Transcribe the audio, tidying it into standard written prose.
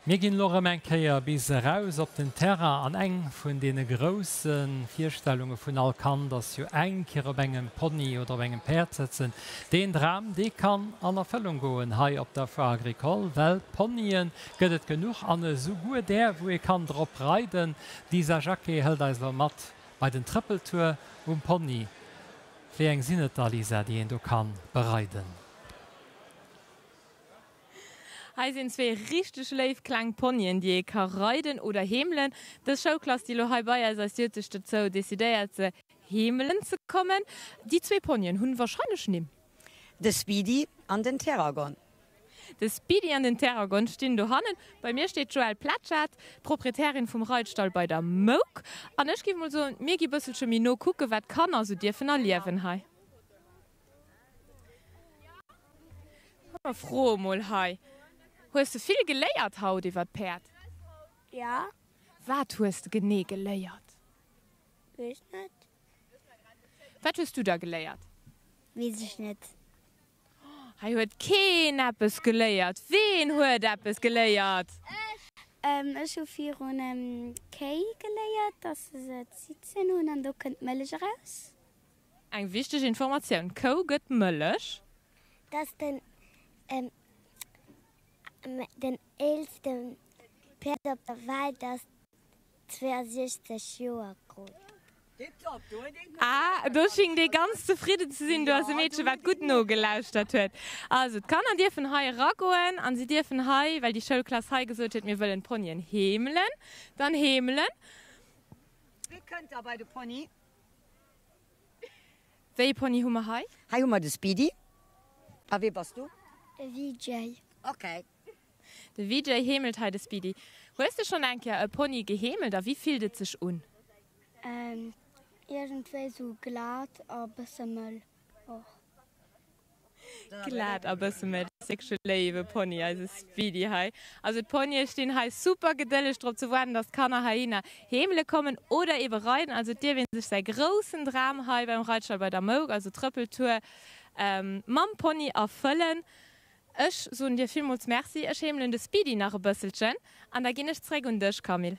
Mir ginn elo erëm eng Kéier bis eraus op den Terrain an eng vun deene grousse Virstellunge vun all Kand ass jo eng Kéier op engem Pony oder op engem Päerd sëtzen. Deen Dram, dee kann an Erfëllung goen hei op der Foire Agricole, well Ponye gëtt et genuch an esouguer där, wou ee kann drop reiden. D'Lisa Jacqué hëlt eis elo mat bei den Trëppeltour um Pony. Wéi eng sinn et da, Lisa, déi een do kann bereiden? Hei sinn zwee richteg léif kleng Ponyen, déi ee ka reiden oder heemelen. Dës Schoulklass, déi elo hei bei eis ass, déi huet sech dozou decidéiert, se heemelen ze kommen. Déi zwee Ponyen hunn warscheinlech Nimm. De Speedy an den Terragon. De Speedy an den Terragon stinn dohannen. Bei mir steet d'Joëlle Pletschat, d'Proprietärin vum Reitstall bei der Mouk. An ech géif mol soen, mir gi bësselche méi no kucken, wat d'Kanner esou dierfen erliewen hei. Komm mer froe mol hei. Hues de vill geléiert haut iwwer d'Päerd? Ja. Wat hues de genee geléiert? Weess net. Wat hues du da geléiert? Weess ech net. Hei huet keen eppes geléiert. Ween huet eppes geléiert? Ech! Ech hu virun Kéi geléiert, dass se Zitzen hunn an do kënnt d'Mëllech eraus. Eng wichteg Informatioun, D'Kou gëtt Mëllech. Dass den den eelste Päerd op der Welt ass 62 Joer krut. Ah, do schingt ee ganz zefridden ze sinn. Do ass e Meedche wat gutt nogelauschtert huet. Also, d'Kanner dierfen hei eragoen an si dierfen hei, well déi Schoulklass hei gesot huet, mir wëllen d'Ponyen heemelen, dann heemelen. Wéi kënnt der bei de Pony? Wéi ee Pony hu mer hei? Hei hu mer de Speedy. A wee bass du? De Vijay. Ok. De Vijay heemelt hei de Speedy. Hues de schonn eng Kéier e Pony geheemelt a wéi fillt et sech un? Iergendwéi sou glat a bësse mëll och. Glat a bësse méi. Dat ass wierklech e léiwe Pony, eise Speedy hei. Also d'Ponye stinn hei super gedëlleg drop ze waarden, dass d'Kanner heihinner heemele kommen oder ebe reiden. Also et dierf ee sech säi groussen Dram hei beim Reitstall bei der Mouk, also Trëppeltour mam Pony erfëllen. Ech soen dir villmools Merci. Ech heemelen de Speedy nach e bësselchen an da ginn ech zréck un dech, Camille.